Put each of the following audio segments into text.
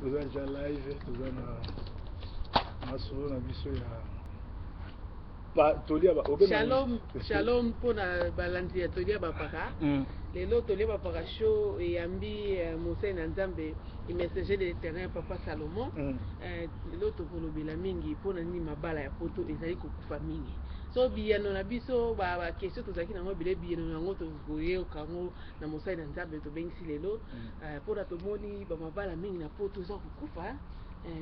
Toza deja live, toza na masolo na biso ya tolia. Shalom, shalom mpona balandi ya Tolia Bapaka. Lelo Tolia Bapaka Show eyambi mosali na Nzambe, messager de l'Éternel, Papa Salomon. Lelo tokolobela mingi mpona nini mabala ya poto ezali kokufa mingi. So biyano na biso, baquestion tozalaki nango ebele, biyano yango tokoyoka yango na mosali na Nzambe tobengisi lelo, mpona tomoni bamabala mingi na poto eza kokufa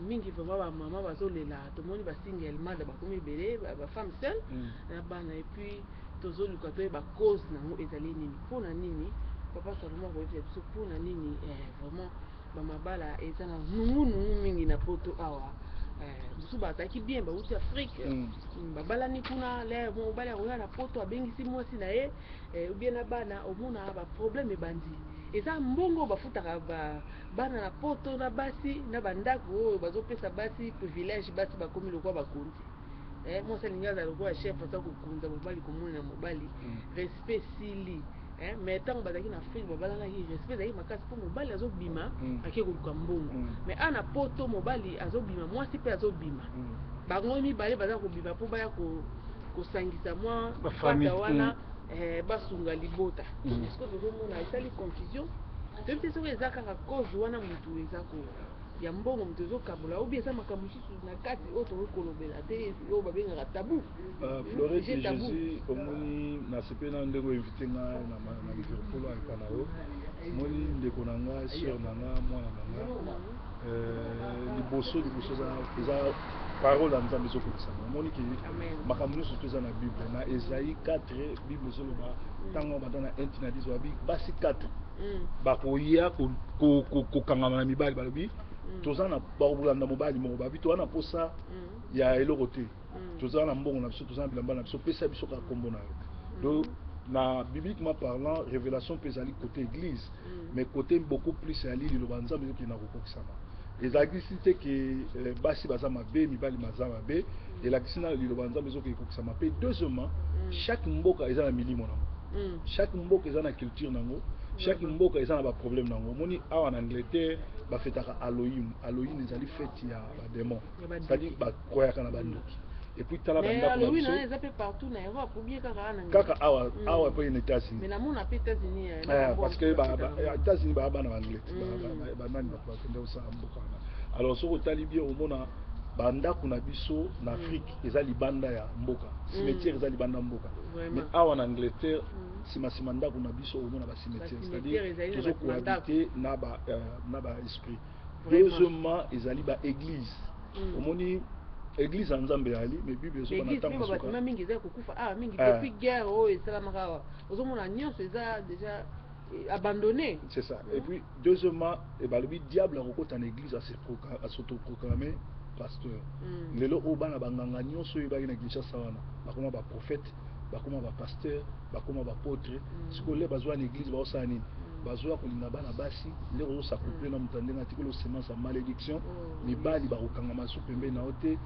mingi vraiment. Bamama bazolela, tomoni basingle mother bakomi ebele, bafemme seule na bana. Et puis tozoluka toyeba cause nango ezali nini, mpona nini. Papa Salomo akoyebisa biso mpona nini vraiment bamabala eza na nungunungu mingi na poto awa. Mosusu bazalaki bien, bauti Afrique, babalani kuna. Le mobali akoya na poto, abengisi mwasi na ye ou bien na bana, omona baproblème ebandi. Eza mbongo bafutaka bana na poto na basi na bandako oyo bazopesa basi privilège. Basi bakomi lokwa bakonzi. Mwasi alingi azala lokola chef, aza kokonza mobali, komona mobali respect esili. Mais ntango bazalaki na Afrique, babalanaki, respect ezalaki makasi mpo mobali azobima, ake koluka mbongo. Mais awa na poto, mobali azobima, mwasi mpe azobima, bango mibale baza kobima mpo baya kosangisa mwa Bafamille. pata wana, basunga libota. Est-ce que tozomona esali confusion? Toyebi te soki eza kaka cause wana motu eza ko ya mbongo moto ezokabola, ou bien eza makambo mosusu na kati oyo tokoki kolobela te, oyo babengaka tabou. Florette. Sujet tabou. Jésus, omoni, nasepeli na ndenge oinvite nga na Liverpool epa na yo. Omoni, ndeko na nga, sœur na nga, mwana na nga, liboso liboso eza parole ya Nzambe ezokokisama. Omoni ke Amen. makambo nyonso to eza na Bible, na Esaïe 4, Bible ezoloba ntango banda na 1 tina 10, babi basi 4 bakoya kokangama na mibali. Balobi toza na, bakolanda mobali moko. Babi toza na posa ya eloko te, toza na mbongo na biso, toza na bilamba na biso, pesa biso kaka nkombo na yo. Donc na bibliquement parlant, révélation mpe ezali côté église, mais côté beaucoup plus ezali liloba Nzambe ezokende na kokokisama. Ezalakisi te ke basi baza mabe, mibali baza mabe. Elakisi na liloba Nzambe ezokende kokokisama. Mpe deuxièmement, chaque mboka eza na milimo nango, chaque mboka eza na culture nango, chaque mboka eza na baproblème nango. Omoni, awa na Angleterre bafetaka Halloween. Halloween ezali fête ya badémon, Ya bandoki. c'est-à-dire bakweyaka na bandoki. Et puis tala Mais bandako na Halloween biso. wana eza mpe partout na Europe ou bien kaka wana? Kaka awa, awa mpe na États-Unis. Mais namona mpe États-Unis. Parce que États-Unis baya bana baanglais, banani, bato bakende kosala mboka wana. Alors soki otali bien, omona bandako na biso na Afrique eza libanda ya mboka, cimetière eza libanda ya mboka. Mais awa na Angleterre, nsima ndako na biso omona bacimetière, c'est-à-dire Bacimetière ezali na tozokohabite na ba esprit. Deuxièmement, ezali baéglise. Omoni, église ya Nzambe ezali, mais Bible ezoba na église ntango mpe ya suka. Babatima mingi eza ya kokufa awa mingi. Ah. Depuis guerre oyo esalamaka awa, ozomona nyonso eza déjà abandonné. C'est ça. Et puis, deuxièmement, eh, balobi diable akokota na église, as'autoproclamer pasteur. Lelo oyo bana banganga nyonso oyo ebaki na Kinshasa wana bakoma baprophète, bakoma bapasteur, bakoma baapôtre. Sikoyo le bazwa na église, baosala nini? Bazwa kolinga bana basi. Nde kozos'accoupler na moto ya ndenge atikoli semence ya malédiction. Mibali bakokangama su pembeni na yo te,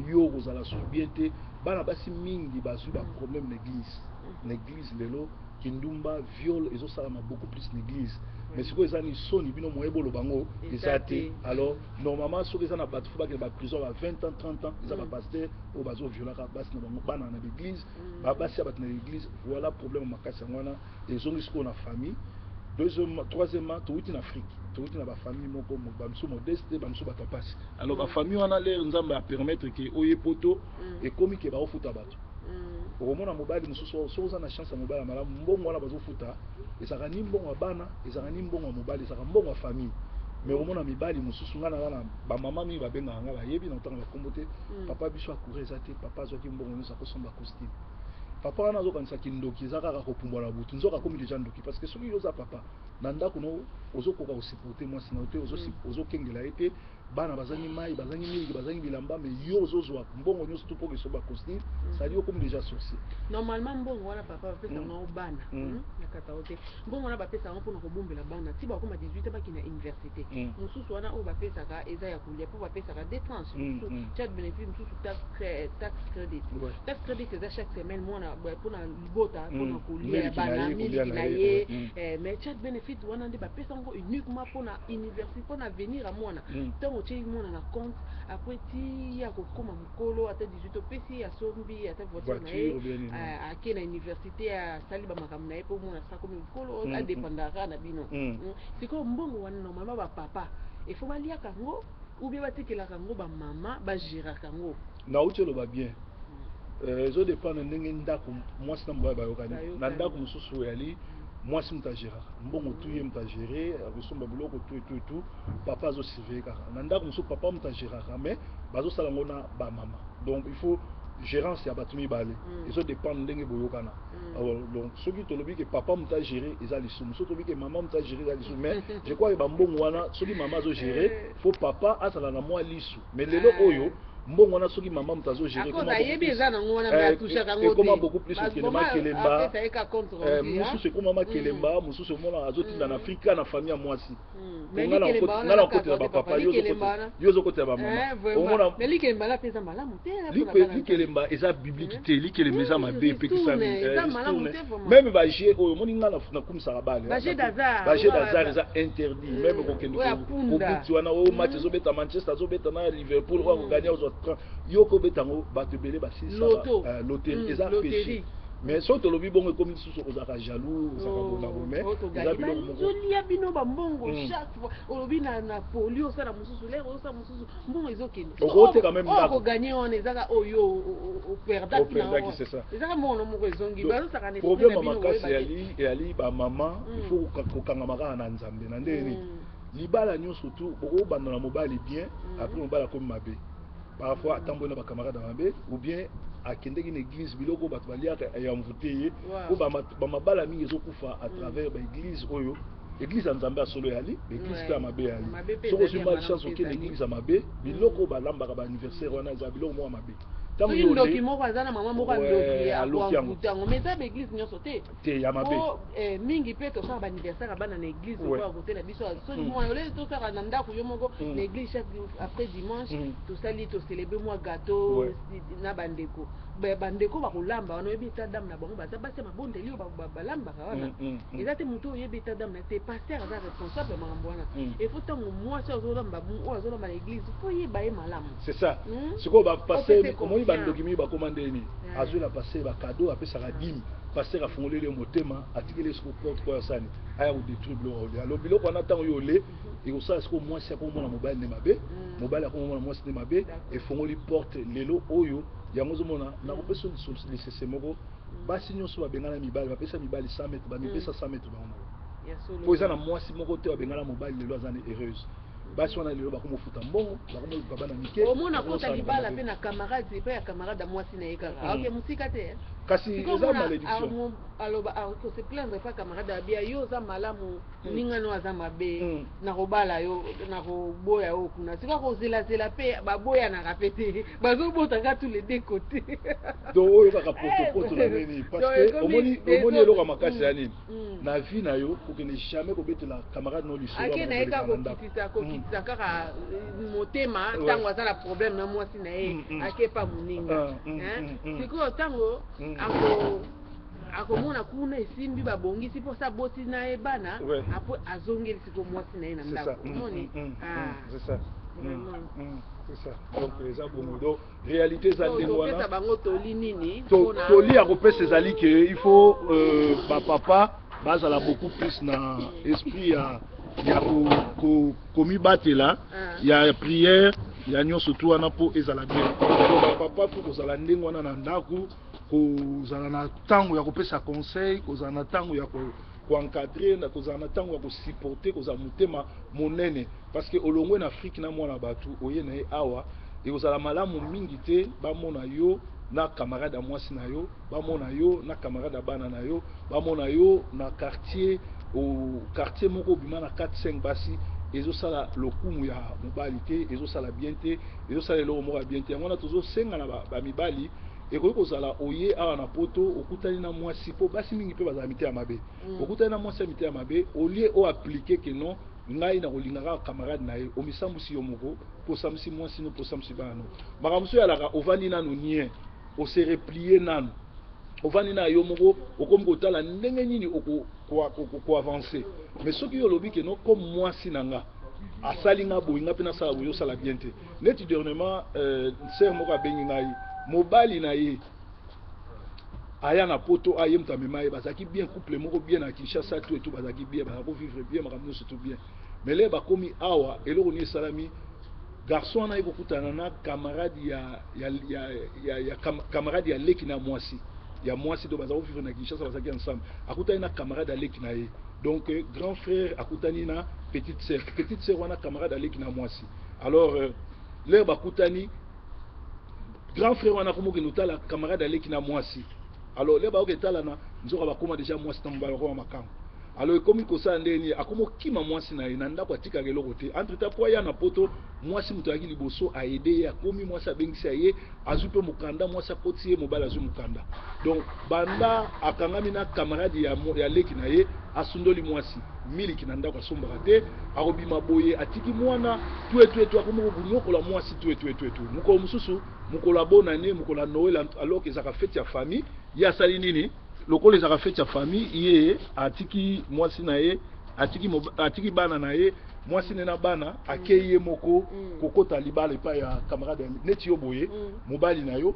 yo okozala su bien te. Bana basi mingi bazwi baproblème na église. Na église lelo, kindumba, viol ezosalama beaucoup plus na église. Mais sikoyo eza ni soni, bino moye boloba ngo Eza eza te. te. Alors normalement, soki eza na bato fo bakende baprison ba 20 ans, 30 ans, eza bapasteur oyo bazoviolaka basi na bango, bana na baeglise, babasi ya bato na église. Voilà problème makasi yango wana ezongi sikoyo na famille. Deuxièmement, troisièmement, touti na Afrique, touti na bafamille moko, bamisu modeste, bamisu bato ya pasi. Alors bafamille wana, lere Nzambe apermettre ke oye poto, ekomi ke baofuta bato. Okomona mobali mosusu, soki oza na chance ya mobali ya malamu, mbongo wana bazofuta ezalaka ni mbongo ya bana, ezalaka ni mbongo ya mobali, ezalaka mbongo ya famille. Mais omona mibali mosusu, ngai naza na bamama mingi babengaka nga, bayebi na otanga bakombo te. Papa, biso akure eza te, papa azwaki mbongo nyonso, akosomba costume. Papa wana azokanisa kindoki eza kaka kopumbwa na butu, nzoka akomi deja ndoki. Parce que soki yo oza papa na ndako no, ozokoka kosupporter mwasi na yo te, ozokengela ye te. Bana bazangi mai, bazangi miliki, bazangi bilamba, mais yo ozozwa mbongo nyonso tu mpo keso bacostume, c'est-à-dire okomi déjà sorcier. Normalement mbongo wana, papa, bapesa yango bana. Na kata o te, mbongo wana bapesa yango mpona kobombela bana ti bakoma 18, bakende na université. Mosusu wana oyo bapesaka eza ya kolia, mpo bapesaka deux tranches: mosusu child benefit, mosusu tax credit. Tax credit eza chaque semaine, mwana mpona libota, mpona kolia ya Miliki na bana, ye, kolia miliki na na ye, ye. Mais child benefit wana nde bapesa yango uniquement mpona université, mpona avenir ya mwana. Ntango otiei mwana na compte, après ti ya kokóma mokolo, ata 18, opesi ye, asombi ata voiture na ye, Voiture ou bien nini. Ake na université, asali bamakambo na ye, mpo mwana asakomi mokolo, adépendaka na bino. Sikoyo mbongo wana, normalement bapapa il faut baliaka yango ou bien batikelaka yango bamama bagéraka yango? Nauti oloba bien, ezodépendre ndenge ndako mwasi na mobali bayokani. Bayokani. Na ndako mosusu oyali mwasi moto agéraka mbongo tu, ye moto agéré, akosomba biloko tu etu etu, papa azosurveille kaka. Na ndako mosusu papa moto agéraka, mais bazosala yango na bamama. Donc il faut gérance ya bato mibale. Ezodépendre ndenge boyokana. Alors, donc soki tolobi ke papa moto agéré, eza lisumu; soki tolobi ke mama moto agéré, eza lisumu. Mais je crois ke bambongo wana, soki mama azogéré, faut papa azala na mwa lisu. Mais lelo oyo mbongo wana, soki mama moto azogéré, akoza ayebi eza nango wana, mais atouchaka yango. Ekoma beaucoup plus okende makelemba. Apesa ye ka compte rendu. Mosusu ekoma makelemba, mosusu omona azotinda na Afrika na famille ya mwasi. Mais nga na likelemba wana nga na na kokotela kaka te, bapapa, papa, yo likelemba wana. yo ozokotela bamama. Omona. Mais likelemba wana mpe eza malamu te, mpona bana. Likelemba eza biblique te, likelemba eza mabe, epekisami. Ristourne, eza malamu te vraiment. Même bajeux oyo omoni, nga nakumisaka bale. Bajeux d'hasard, bajeux oyo d'hasard eza interdit. Même kokende Oyo ya punda. kobuti wana, oyo match ezobeta, Manchester azobeta na Liverpool, oyo akogagner ozwa 30, yo kobeta yango, bato ebele basilisa. Loto. Loterie eza Loterie. péché. Mais soki tolobi bongo, ekomi lisusu ozalaka jaloux, ozalaka bona bo, mais eza biloko moko. Bazolia bino bambongo. Chaque fois olobi na poli, osala mosusu lere, osala mosusu, mbongo ezokende. Okoteka même ndako. Okogagner wana ezaka oyo operdaki. Operdaki, c'est ça. Ezaka mbongo moko ezongi. Donc, bazosaka na esprit problème na ya bino makasi boyeba te. eyali bamama. Il faut kokangama kaka na Nzambe. Na ndenge nini? Libala nyonso tu bokobanda na mobali bien, après mobali akomi mabe, parfois atamboli na bacamarade ya mabe, ou bien akendeki na église, biloko bato baliaka eyamvute ye. Po bamabala mingi ezokufa à travers baéglise oyo. Église ya Nzambe ya solo eyali, baéglise mpe ya mabe eyali. Mabe mpe Soki ezali, ozwi ya mal malamu chance, mpe okende ezali. église ya mabe, biloko oyo balambaka baanniversaire wana eza biloko moko ya mabe. Ntango Soki yo ndoki moko aza na mama moko, Ouais, andoki, aloki yango. akoamvuta yango. Mais eza baéglise nyonso te. Te, ya mabe. Po mingi mpe tosala baanniversaire ya bana na église oyo kote na biso. Soki mwana ole, tosala na ndako yo moko, na église chaque après dimanche, tosali, tocélébre mwa gâteau na bandeko. Bandeko bakolamba wana, oyebi état d'âme na bango, baza basi ya mabondeli oyo balambaka wana. Eza te motu oyebi état d'âme na te. Pasteur aza responsable ya makambo wana. Il faut ntango mwasi azolamba, oyo azolamba na église, faut yeba ye malamu. C'est ça. Sikoyo bapasteur, Opese omoni, confiance. Bandoki mingi bakóma ndeni. Azwela pasteur bacadeau, apesaka dîme, pasteur afungoleli ye motema, atikeli ye siko porte po asani aya kodétruire biloko olia. Alors biloko wana, ntango yo ole, ekosala sikoyo mwasi akomona mobali nde mabe, mobali akomona mwasi nde mabe. Efongoli porte. Lelo oyo yango ozomona, nakopesa lisese moko: basi nyonso babengana mibali, bapesa mibali 100 mètre, bamipesa 100 mètre bango moko. Ya solo. Po eza na mwasi moko te babengana mobali lelo aza na heureuse. Basi wana lelo bakomofuta mbongo, bakomoluka bana mike, Omona kota bakomosala libala mabe. mpe na camarade, mpe ya camarade ya mwasi na ye kaka. Ake mosika te, eh. Kasi Sikoyo eza omona, malédiction. Aloba akose plaindre pa camarade, abia yo oza malamu, ningano aza mabe, nakobala yo, nakoboya yo kuna. Sikoyo kozelazela mpe baboyanaka mpe te, bazobotaka tous les deux côtés. Donc oyo kaka potopoto na nini, parce Donc, que ekomi omoni eloko ya makasi ya nini? Na vie na yo, kokende jamais kobetela camarade no lisolo. Ake na ye kaka na ndako. kokitisa kaka motema. Ntango aza na problème na mwasi na ye, ake pa moninga. Hein? Sikoyo ntango akomona kuna esimbi, babongisi mposa, aboti na ye bana, apo azongeli sikoyo mwasi na ye na C'est ça. ndako. Omoni? Ah. C'est ça. Vraiment. C'est ça. Donc eza bongo. Donc réalité eza Donc, ndenge topesa wana. bango toli nini mpona Toli ya kopesa ezali ke il faut bapapa bazala beaucoup plus na esprit ya komibatela, ya prière, ya nyonso tu wana, mpo ezala bien. Donc bapapa, faut kozala ndenge wana na ndako, kozala na ntango ya kopesa conseil, kozala na ntango ya koencadrer, na kozala na ntango ya kosupporter, kozala motema monene, parce que olongwe na Afrique na mwana bato, oye na ye awa, ekozala malamu mingi te bamona yo na camarade ya mwasi na yo, bamona yo na camarade ya bana na yo, bamona yo na quartier, au quartier moko obima na 4 5 basi. Ezosala lokumu ya mobali te, ezosala bien te, ezosala eloko moko ya bien te. Yango wana tozosenga na bamibali, ekoki kozala oye awa na Poto, okutani na mwasi, mpo basi mingi mpe bazala mitema mabe. Okutani na mwasi ya mitema mabe, au lieu oappliquer ke non, ngai na kolinga kaka camarade na ye, omisambusi yo moko, mpo osambwisi mwasi no, mpo osambwisi bana no. Makambo mosusu eyalaka, ovandi nanu nie, ose replier nanu, ovandi na yo moko, okomi kotala ndenge nini koavancer. Mais soki yo olobi ke non, comme mwasi na nga asali nga boye, nga mpe nasala boye, osala bien te. Neti dernièrement, sœur moko abengi ngai, mobali na ye aya na Poto, aye moto amema ye, bazalaki bien, couple moko bien na Kinshasa, tout et tout, bazalaki bien, bazalaki kovivre bien, makambo nyonso tout bien. Mais le bakomi awa, eloko nini esalami? Garçon wana ye kokutana na camarade ya camarade ya leki na mwasi ya mwasi to baza kovivre na Kinshasa, bazalaki ensemble. Akutani na camarade ya leki na ye, donc grand frère akutani na petite sœur, petite sœur wana camarade ya leki na mwasi. Alors l'heure bakutani, grand frère wana akomokende otala camarade ya leki na mwasi. Alors l'heure baoke etalana, nzoka bakóma déjà mwasi na mobali, bakóma makambo. Alors ekomi kosala ndenge nini? Akomi okima mwasi na ye na ndako, atikaka eloko te. Entre temps, po aya na Poto, mwasi moto ayaki liboso aaider ye, akomi mwasi abengisi ye, azwi mpe mokanda, mwasi akoti ye, mobali azwi mokanda. Donc banda akangami na camarade ya leki na ye, asundoli mwasi, miliki na ndako asombaka te, akobima boye, atiki mwana tu etu etu, akomi konyokola mwasi tu etu etu etu. Mokolo mosusu, mokolo ya bonane, mokolo ya Noël, alors ezalaka fête ya famille, ye asali nini? Lokola ezalaka fête ya famille, ye atiki mwasi na ye, atiki bana na ye, mwasi ne na bana, akei ye moko kokota libala epai ya camarade neti yo boye. Mobali na yo,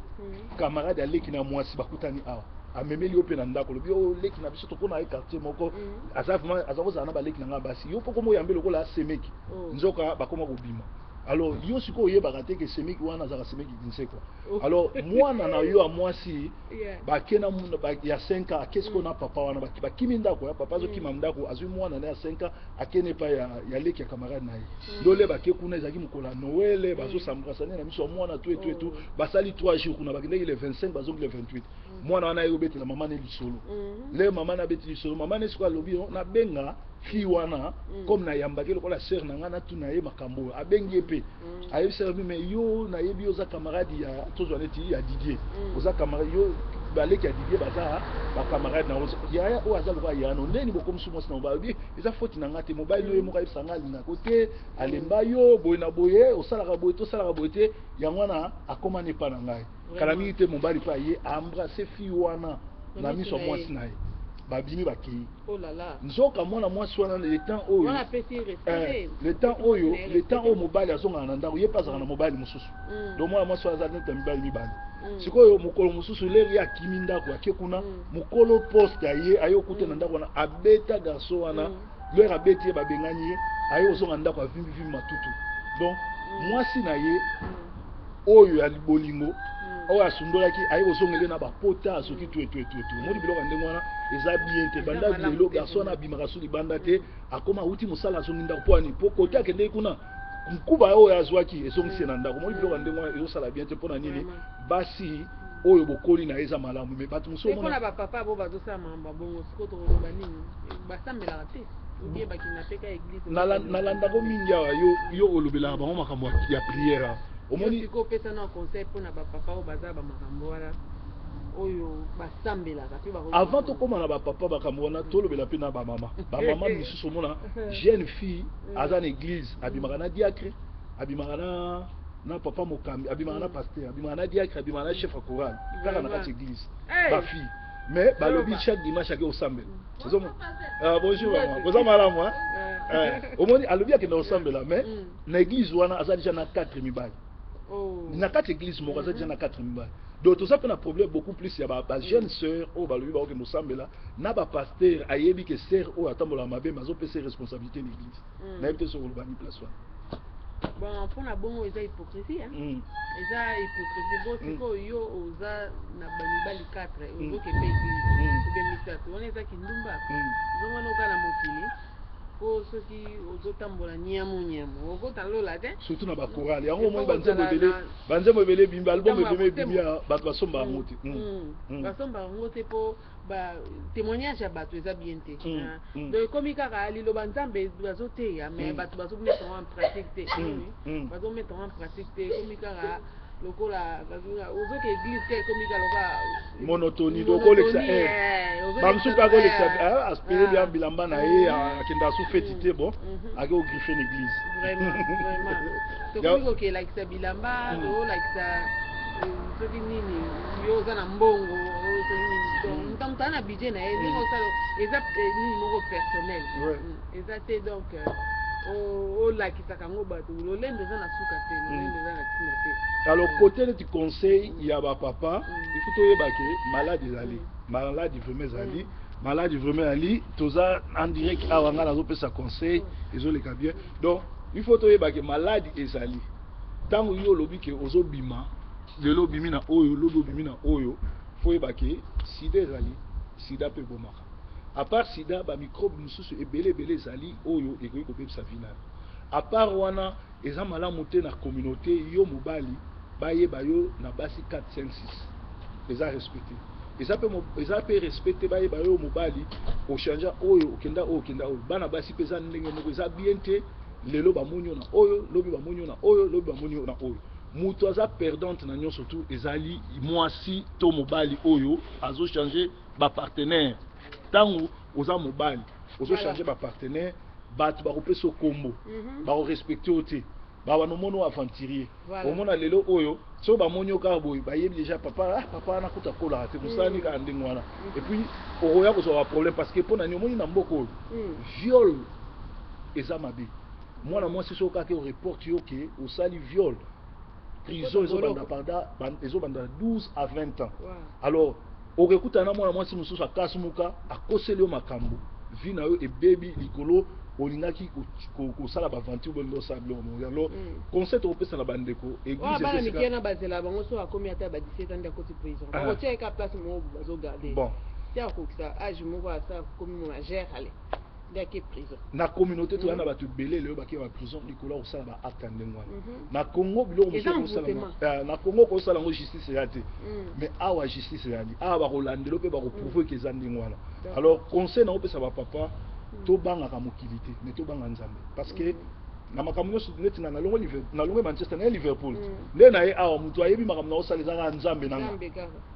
camarade aleki na mwasi, bakutani awa, amemeli yo mpe na ndako, olobi: "O leki na biso, tokona ye quartier moko." Aza vraiment, aza kozala na baleki na nga basi, yo mpo komo oyambe lokola asemeki. Nzoka bakoma kobima. Alors yo sikoyo oyebaka te ke semeki wana azalaka semeki kinsekwa. Alors mwana na yo ya mwasi bake na ya 5 ans, ake sikoyo na papa wana, bakimi ndako ya papa, azokima ndako, azwi mwana na ya 5 ans, akende epai ya leki ya camarade na ye. Ndole bake kuna, ezalaki mokolo ya Noël, bazos'embrasser na miso ya mwana tu etu etu. Basali 3 jours kuna, bakendaki le 25, bazongi le 28. Mwana wana ye obetela mama ne lisolo. Le mama na abeti lisolo, mama ne sikoyo alobi: "Oh, nabenga fille wana, comme nayambaki lokola sœur na ngai, natuna ye makambo oyo." Abengi ye mpe, ayebisaka bi: "Mais yo, nayebi yo oza camarade ya, tozwa neti ya Didier, oza camarade, yo baleki ya Didier baza bacamarade na yo, yaya oyo aza lokola yano, ndeni bokomisi mwasi na mobali?" Alobi: "Eza faute na nga te, mobali oyo moko ayebisa nga alingako te, alemba yo boye na boye, osalaka boye te, osalaka boye te, yango wana akóma na epa na ngai." Kala mingi te, mobali mpe aye aembrasser fille wana na miso ya mwasi na ye, babimi, bakei. Oh là là. Nzoka mwana mwasi wana, le temps oyo Wana apesi respect. Le temps oyo mobali azongaka na ndako, ye mpe azalaka na mobali mosusu. Donc mwana mwasi wana aza neti ya mibali mibale. Sikoyo mokolo mosusu, l'heure ye akimi ndako, ake kuna, mokolo poste aye, aye okute na ndako wana, abeta garçon wana. L'heure abeti ye, babengani ye, aye kozonga ndako, avimbivimbi matutu. Donc mwasi na ye oyo ya bolingo oyo asundolaki, aye kozongele na bapota, asoki tu etu etu etu. Omoni biloko ya ndenge wana eza bien te. Eza Banda malamu lelo te, garçon wana vraiment. abimaka su libanda te. Akoma awuti mosala, azongi ndako mpo ani? Mpo kote akendeki kuna, nkuba oyo azwaki ezongisi ye na ndako. Omoni biloko ya ndenge wana ezosala bien te. Mpo na nini? Basi oyo bokoli na ye eza malamu, mais bato mosusu Mpe mpona omona bapapa bo bazosala makambo ya bongo, sikoyo tokoloba nini? Basambelaka te obie bakenda mpe ka église? Nalandako mingi awa, yo olobelaka bango makambo ya prière awa. Omoni Omoni sikoyo, opesa na conseil mpona bapapa oyo baza bamakambo wana, oyo basambelaka mpe Avant tokóma na bapapa, makambo wana tolobela mpe na bamama. Bamama misusu, omona jeune fille aza na église, abimaka na diacre, abimaka na papa mokambi, abimaka na pasteur, abimaka na diacre, abimaka na chef ya chorale, kaka na kati église. Hey! Bafille, mais balobi Loba. chaque dimanche ake kosambela. Ah, bonjour mama, boza malamu, hein? Omoni, alobi akende kosambela, mais na église wana aza déjà na 4 mibali. Oh. Na kati église moko aza déjà na 4 mibali. Donc toza mpe na problème beaucoup plus ya ba jeune sœur oyo balobi bakokende kosambela na bapasteur, ayebi ke sœur oyo atambolaka mabe, mais azopesa ye responsabilité na église. Nayebi te soki oloba ni place wana. Bon, mpona bongo eza hypocrisie, hein? Eza hypocrisie. Bo sikoyo yo oza na bamibali 4, ozoke mpe église, obe misato, wana eza kindumba. Ozomona oka na mokili, po soki ozotambola nyamu nyamu, okota lola te. Surtout na bachorale yango, omoni Il faut banzembo kozala ebele, banzembo ebele ebimi, album ntango ya ebimi ebimi motema. ya bato basomba yango te. Basomba yango te mpo Ba témoignage ya bato eza bien te. Donc ekomi kaka liloba Nzambe bazoteya, mais bato bazomettre en pratique te. Bazomettre en pratique te. Ekomi kaka lokola ozoka église ka, ekomi kaka lokola monotonie. Donc olekisa bamosusu mpe akolekisa aspire bia bilamba na ye, akenda asu feti te, bon, ake kogriffer na église. Vraiment, vraiment, tokomi kokelakisa bilamba, toolakisa soki nini, yo oza na mbongo, soki nini. Donc moto moto aza na budget na ye, ndenge osala eza nini moko personnel eza te. Donc olakisaka yango bato, lolendo eza na suka te, lolendo eza na ntina te. Alors, côté neti conseil ya bapapa, il faut toyeba ke maladi ezali, maladi vraiment ezali, maladi vraiment ezali. Toza en direct awa, ngai nazopesa conseil, ezoleka bien. Donc il faut toyeba ke maladi ezali. Ntango yo olobi ke ozobima, lelo obimi na oyo, lobi obimi na oyo, faut oyeba ke sida ezali, sida mpe ebomaka. À part sida, bamicrobe mosusu ebele ebele ezali oyo ekoki kobebisa vie na yo. À part wana, eza malamu te na communauté, yo mobali, bayeba yo na basi 4, 5, 6. Eza respecté, eza mpe respecté. Bayeba yo mobali, ochange oyo, okenda oyo, okenda oyo. Bana basi mpe eza ndenge moko, eza bien te. Lelo bamoni yo na oyo, lobi bamoni yo na oyo, lobi bamoni yo na oyo. Moto aza perdante na nyonso tu ezali mwasi to mobali oyo azochange bapartenaire. Ntango oza mobali, ozochange bapartenaire, bato bakopesa yo kombo, bakorespecte yo te, bawana omoni oyo aventurier. Omona lelo oyo, soki bamoni yo kaka boye, bayebi déjà papa, ah, papa wana kuta akolaka te, mosalani kaka ndenge wana. Et puis okoya kozwa baproblème, parce que mpo na nini? Omoni na mboka oyo, viol eza mabe. Mwana mwasi, soki kaka oreporte yo ke osali viol, prison ezobanda parda, ezobanda 12 à 20 ans. Alors okekutana na mwana mwasi mosusu, akasumuka, akoseli yo makambo, vie na yo ebebi likolo olingaki kosala baaventure, bolingi osala biloko moko. Alors conseil tokopesa na bandeko, église, bana mike na bazela bango, so akomi ata ba 17 ans nde akoti prison. Bakotia ye ka place moko, bazogarde bon ti akokisa age moko, asa akomi majeur, ale nde ake prison. Na communauté toza na bato ebele lelo bake ba prison likolo ya kosala baacte ya ndenge wana. Na Congo, biloko mosusu na Congo kosala yango, justice eza te. Mais awa justice ezali, awa bakolandela mpe bakoprouve ke eza ndenge wana. Alors conseil na opesa bapapa, tobangaka mokili te, mais tobanga Nzambe, parce que na makambo nyonso, neti na nalongwe Manchester, naye Liverpool, nde na ye awa, moto ayebi makambo na osala eza kaka Nzambe nanga.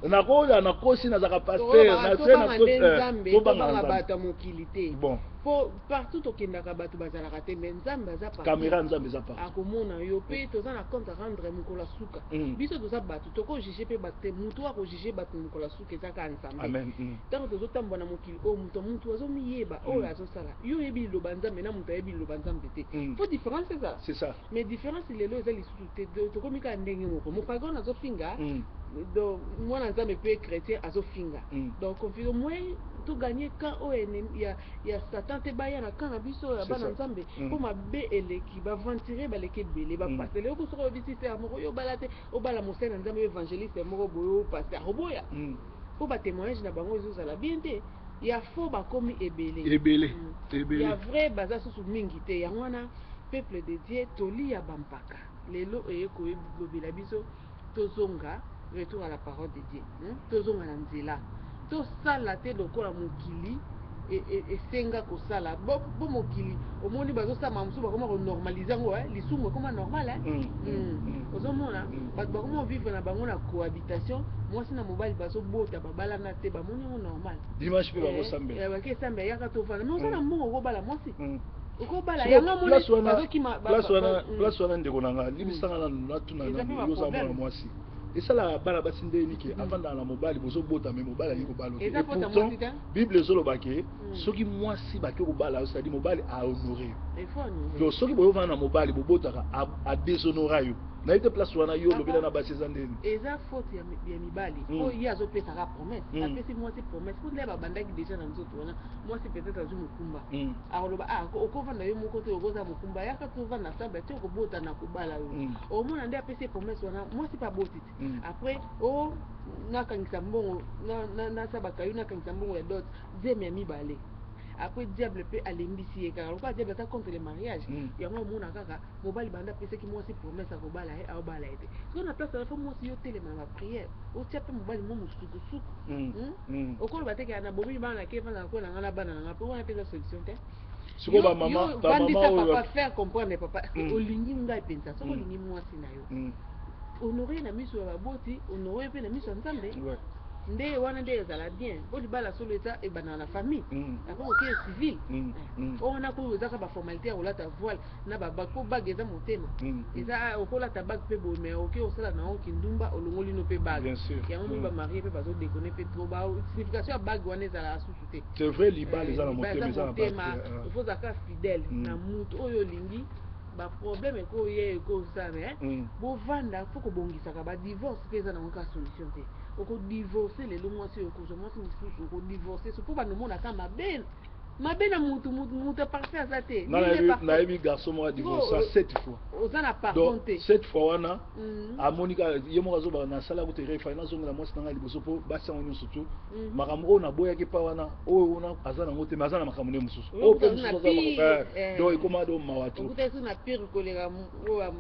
Nakoya nakosi, nazalaka pasteur. Tobanga bato ya mokili te. Bon. Po partout tokendaka, bato bazalaka te, mais Nzambe aza. Caméra, Nzambe eza partout. Akomona yo mpe. Toza na compte à rendre mokolo ya suka. Biso toza bato, tokojuge mpe bato te. Motu akojuge bato mokolo ya suka eza kaka Nzambe. Ntango tozotambola na mokili oyo, moto motu azomiyeba oyo azosala. Yo oyebi liloba Nzambe, na moto ayebi liloba Nzambe te, faut différence ezala. C'est ça. Mais différence lelo eza lisusu te. Tokomi kaka ndenge moko. Mopagano azofinga, donc mwana Nzambe mpe chrétien azofinga. Donc confusion, moyen toganye camp oyo ya Satan te, baya na camp na biso ya bana Nzambe, mpo mabe eleki, baaventurier baleki ebele, bapasteur. Lelo soki oyebisi sœur moko yo obala te, obala mosali na Nzambe, évangéliste moko boye, oyo pasteur, oboya, mpo batémoignage na bango ezozala bien te. Ya faux bakomi ebele. Ebele, ebele. Ya vrai baza susu mingi te. Yango wana, peuple de Dieu, tolia bampaka lelo eye kolobela biso, tozonga, retour à la parole de Dieu, Tozonga na nzela, tosala te lokola mokili esenga kosala. Bo mokili omoni bazosala mosusu, bakoma konormalize yango, lisumu ekoma normal. Ozomona bato bakoma kovivre na bango na cohabitation, mwasi na mobali bazobota, babalana te, bamoni yango normal. Dimanche mpe bakosambela. Bakesambela, yaka tovanda. Mais oza na mbongo, okobala mwasi, okobala yango, moni bazokima. Place wana, ndeko na nga, limbisanga nanu, natuna nanu: yo oza mwana mwasi, esalaka bana basi nde niki avandaka na mobali, bozobota, me mobali alingi kobala te? Et pourtant Bible ezoloba ke soki mwasi bake kobala yo, c'est-à-dire mobali ahonore yo. Donc soki boyovanda na mobali, bobotaka, adéshonora yo. Nayebi te, place wana yo olobela na basi eza ndeni? Eza faute ya mibali oyo ye azopesaka promesse. Apesi mwasi promesse po nde babandaki déjà na nzoto wana. Mwasi peut-être azwi mokumba, akoloba: ah, okovanda yo moko te, okozala mokumba, yaka tovanda ensemble ti okobota na kobala yo. Omona nde apesi promesse wana, mwasi mpe aboti te. Après o nakangisa mbongo, nasala bakayu, nakangisa mbongo ya dot, zemi ya mibale. Après, diable mpe alembisi ye kaka lokola diable aza contre le mariage. Yango omona kaka mobali banda apesaki mwasi promesse akobala ye, aobala ye te. Soki na place wana, faut mwasi yo telema na baprière, otia mpe mobali mo mosukusuku. Okoloba te ke nabomi bana, nake vanda na nga na bana na nga, mpo wana mpe eza solution te. Sikoyo bamama, vandisa papa, faire comprendre papa: olingi ngai mpenza. Soki olingi mwasi na yo, honore na miso ya baboti, honore mpe na miso ya Nzambe. Nde wana nde ezala bien, po libala solo eza ebandaka na famille, après oke civil. Oyo wana koyo ezaka baformalité ya kolata voile na babague, po bague eza motema. Eza okolata bague mpe boye, mais oke osala nango kindumba, olongoli no mpe bague. Yango mpe bamariés mpe bazodéconner mpe trop. Signification ya bague wana ezalaka susu te. C'est vrai, libala eza na motema, eza na motema. Il faut ozalaka fidèle na mutu oyo olingi. Baproblème ekoye, ekosala, bovanda, faut kobongisaka. Badivorce mpe eza nango kaka solution te. Okodivorce lelo mwasi oyo, okozwa mwasi mosusu, okodivorce so mpo bandomonaka mabe mabe na mutu. Mutu parfait aza te. Nayebi garçon moko adivorce sept fois. Oza na pardon te. Sept fois wana, amoni kaka ye moko azobaka: nasala kutu erreur, fallait nazongela mwasi na ngai liboso, mpo basi yango nyonso tu makambo oyo naboyaki pa wana, oyo wana aza nango te, mais aza na makambo nde mosusu, oyo mpe mosusu aza. Donc ekoma do mawa to.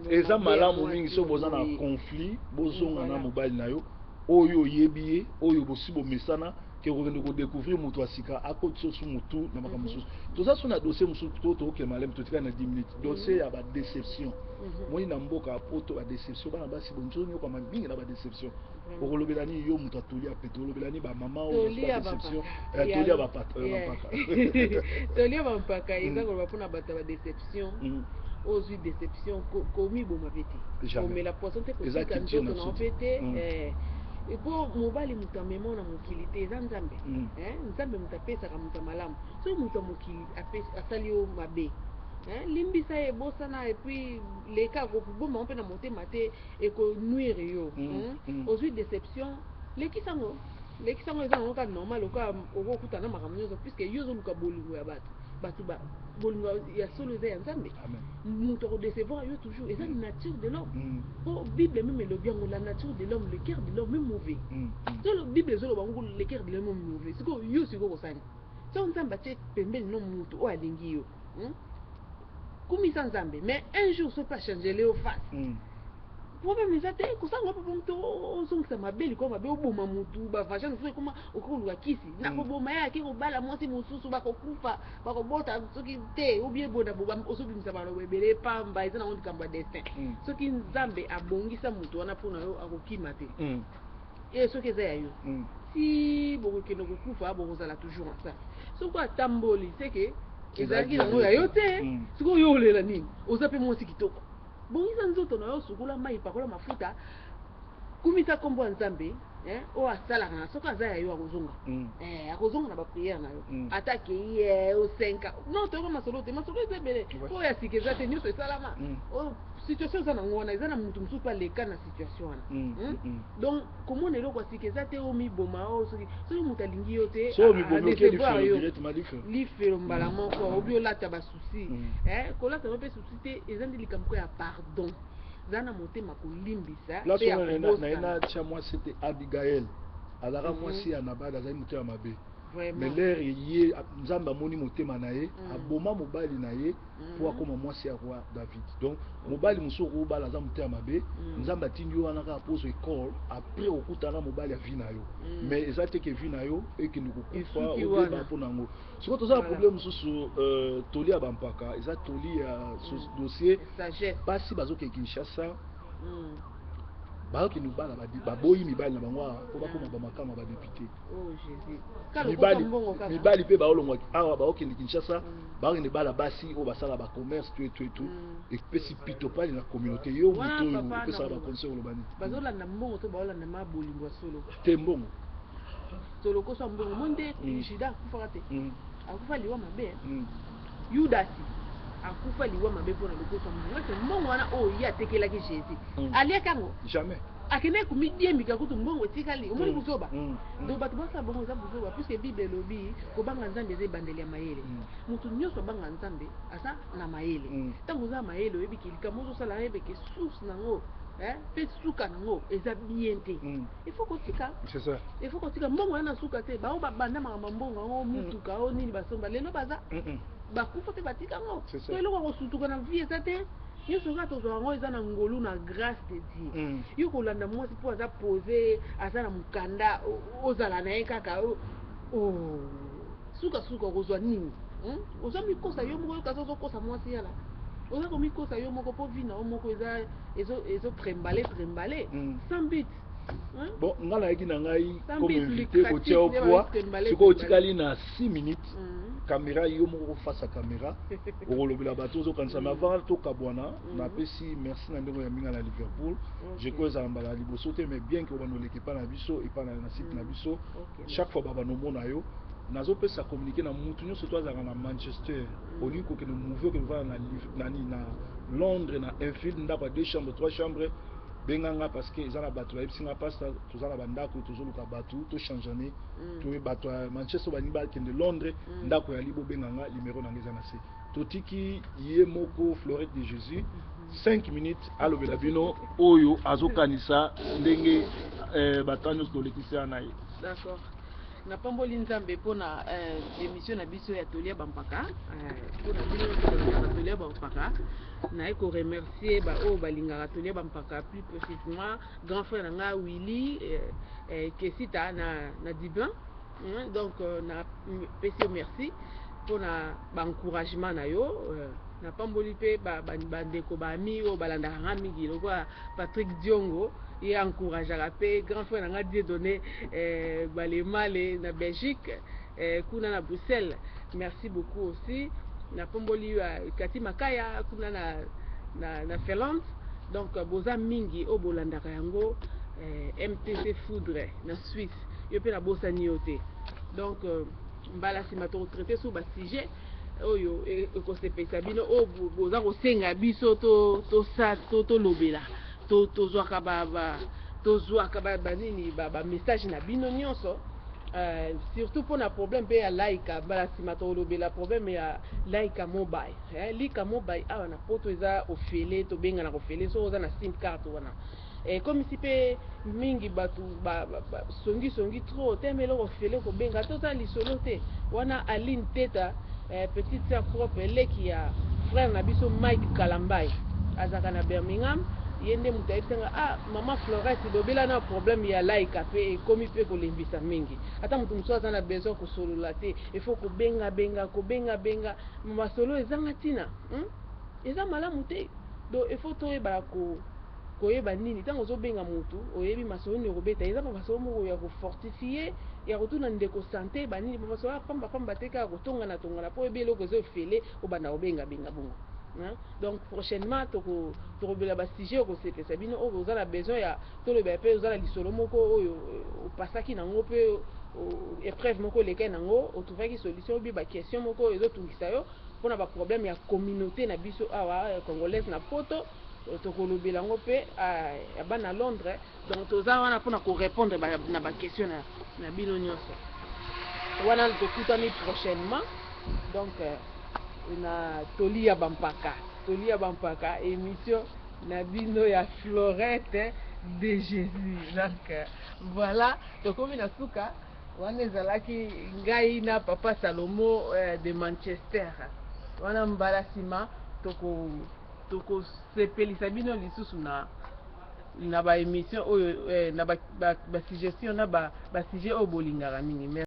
Eza malamu mingi soki boza na conflit, bozonga na mobali na yo oyo oyebi ye, oyo bosi bomesana, ke kokende kodécouvrir moto ya sika akotisa osu motu na makambo mosusu. Toza so na dossier mosusu to tokokende maleme, totikali na 10 minutes. Dossier ya badéception moi na mboka ya Poto, badéception, bana basi bonzonyokama mingi na badéception. Okolobela nini, yo moto atoli ya pete? Olobela nini bamama oyo badéception? Toli ya bampaka. Toli ya bampaka eza koloba mpona bato ya badéception. Ozwi déception, komiboma mpe te, komela poison te, kotika nzoto na yo mpe te, po mobali moto amema na mokili te, eza Nzambe. Nzambe moto apesaka moto ya malamu. Soki moto ya mokili asali yo mabe, limbisa ye, ebosana, et puis leka. Kobombango mpe na motema te, ekonuire yo. Ozwi déception, lekisango, lekisango, eza nango kaka normal. Oka okokuta na makambo nyonso, puisque yo ozoluka bolingo ya bato. Bato, bolingo ya solo eza ya Nzambe. Moto akodécevoir yo toujours, eza nature de l'homme, po Bible même elobi yango: la nature de l'homme, le cœur de l'homme est mauvais. So Bible ezoloba yango, le cœur de l'homme est mauvais. Sikoyo yo, sikoyo kosani so Nzambe atie pembeni no motu oyo alingi yo, Kumisa Nzambe. Mais un jour so mpe achangele yo face, problème eza te. Kosanga mpe moto ozongisa mabe likolo mabe, oboma motu, bavagin mosusu ekoma okoluka kisi na koboma ye, ake kobala mwasi mosusu, bakokufa, bakobota soki te obie bona, ozobimisa balobo ebele pamba. Eza nango likambo ya destin. Soki Nzambe abongisa motu wana mpona yo, akokima te. E soki eza ya yo, ti bokokende kokufa, bokozala toujours ensemble. Soki atamboli, seke ezalaki nango ya yo te. Sikoyo yo olela nini? Oza mpe mwasi kitoko, bongisa nzoto na yo, sukola mai, pakola mafuta, kumisa nkombo ya Nzambe oyo asalaka na. Soki aza ya yo, akozonga. Akozonga na baprière na yo. Ata akei osenka non, toyoka masolo te, masolo eza ebele. Oyo ya sika eza te, nyonso esalama. Oyo situation eza nango wana, eza na motu mosusu mpe aleka na situation wana. Donc komona eloko ya sika eza te, omiboma oyo. Soki moto alingi yo te, adécevoir yo, lifelo mbala moko. Obi olata basusi, kolata no mpe susi te, eza nde likambo ya pardon. Za na motema kolimbisa. Place wana naye natia mwasi te. Abigael azalaka mwasi ya Nabal, azali moto ya mabe, mais l'heure ye Nzambe amoni motema na ye, aboma mobali na ye mpo akóma mwasi ya roi David. Donc mobali mosusu okobala aza motema mabe, Nzambe atindi yo wana kaka poso école, après okutana mobali ya vie na yo. Mais eza te ke vie na yo ekende kokufa, obeba mpo na yango. Sikoyo toza na problème mosusu. Toli ya bampaka eza toli ya dossier basi bazokende Kinshasa, bazokende bana, baboyi mibali na bango awa mpo bakóma bamakama badéputé. Mibali mpe baolongwa awa, baokende Kinshasa, baokende bala basi oyo basala bacommerce, tu etu etu, epesi pitopali na communauté. Yo moto oyo opesaka baconseil, oloba nini? Bazolanda mbongo to baolanda ma bolingo ya solo? Te, mbongo. Tolokoso mbongo mo nde Juda akufaka te, akufa liwa mabe. Yudasi akufa liwa mabe mpona lokoso mbongo. Ese mbongo wana oyo ye atekelaki Jésus, aliaki yango? Jamais. Akendaki komidiembika kutu, mbongo etikali. Omoni buzoba? Donc bato basala bongo eza buzoba, puisque Bible elobi kobanga Nzambe eza ebandeli ya mayele. Moto nyonso abanga Nzambe aza na mayele. Ntango oza na mayele, oyebiki likambo ozosala, oyebeke source nango. Mpe suka nango eza bien te. Il faut kotika. C'est ça. Il faut kotika mbongo wana na suka te. Bao babanda makambo mbongo yango, mutuka o nini basomba, lelo baza bakufa mpe batika yango. C'est ça. To eloko ya kosutuka na vie eza te. Nyonso kaka tozwa yango eza na ngolu, na grâce de Dieu. Yo kolanda mwasi mpo aza posé, aza na mokanda, ozala na ye kaka sukasuka okozwa nini? Oza mikosa yo moko, yoka ozokosa mwasi yala, oza komikosa yo moko mpo vie na yo moko eza ezotrembale trembale sans but, hein? Bon, nga nayaki na ngai Sans comme but invité lucratif, kotia yo nde poids. batrembale, Sikoyo trembale. otikali na 6 minutes. Caméra, yo moko face à caméra, okolobela bato ozokanisa. Mais avant tokabwana, napesi merci na ndenge oyambi nga na Liverpool. Je crois ezala mbala ya liboso te, mais bien que obanda oleka epai na biso, epai na site na biso, chaque fois babanda omona yo. Nazopesa communiqué na mutu nyonso to azalaka na Manchester, olingi kokende move, okende kovanda na nani, na Londres, na Enfield, ndako ya deux chambres, trois chambres, benganga, parce que eza na bato bayebisi nga: "Pasteur, toza na bandako, tozoluka bato tochangeane." To bato ya Manchester balingi bakende Londres, ndako ya libo, benganga, numéro na nga eza na se. Totiki ye moko Florette de Jésus 5 minutes, alobela bino oyo azokanisa ndenge bato nyonso tolekisi ya na ye. D'accord, napamboli Nzambe mpona émission na biso ya Tolia Bampaka, mpona bino nyonso balingaka Tolia Bampaka. Naye koremercier baoyo balingaka Tolia Bampaka, plus précisément grand frère na nga Willy Kesita na Dublin. Donc napesi yo merci mpona baencouragement na yo. Napamboli mpe bandeko, baami oyo balandaka nga mingi, lokola Patrick Diongo, ye encourageaka mpe grand frère na nga Dieudonné Balemale na Belgique, kuna na Bruxelles. Merci beaucoup aussi. Napamboli Kati Makaya kuna na Finlande. Donc boza mingi oyo bolandaka yango. MTC Foudre na Suisse, yo mpe nabosani yo te. Donc mbala nsima tokotraiter sur basujet oyo ekosepelisa bino, oyo boza kosenga biso tolobela. Tozwaka tozwaka banini, bamessage na bino nyonso, surtout mpona problème mpe ya Lyca. Mbala nsima tolobela problème ya Lyca Mobile, Lyca Mobile awa na Poto eza ofele, tobengana ofele soki oza na SIM carte wana. Ekomisi mpe mingi bato songisongi trop te, eloko ofele kobenga, toza lisolo te wana. Aline Teta, petite sœur propre, eleki ya frère na biso Mike Kalambai, azalaka na Birmingham, ye nde moto ayebisanga: "Ah, mama Florette, lobela na problème ya Lyca." Mpe ekomi mpe kolembisa mingi, ata moto mosusu aza na besoin kosolola te, il faut kobengabenga, kobengabenga masolo ezanga ntina, Eza malamu te. Donc il faut toyebaka koyeba nini ntango ozobenga motu, oyebi masolo nini okobeta. Eza masolo moko ya kofortifier, ya kotuna ndeko santé, banini, masolo ya pambapamba te, kaka kotongana tongana mpo oyebi eloko eza ofele, obanda kobengabenga bongo. Donc prochainement tokobela basujet oyo kosepesa bino, oyo oza na besoin ya tolobela. Mpe oza na lisolo moko oyo opasaki nango mpe épreuve moko olekai nango, otrouvaki solution, obi baquestion moko oyo ezotungisa yo mpona baproblème ya communauté na biso awa congolaise na Poto, tokolobela yango mpe ya bana Londres. Donc toza wana mpona korépondre na baquestion na bino nyonso wana. Tokutani prochainement donc na Toli ya Bampaka, Toli ya Bampaka, émission na bino ya Florette de Jésus. Donc voilà, tokomi na suka. Wana ezalaki ngai na papa Salomo de Manchester. Wana mbala nsima tokosepelisa bino lisusu na baémission oyo, na basuggestion, na basujet oyo bolingaka mingi.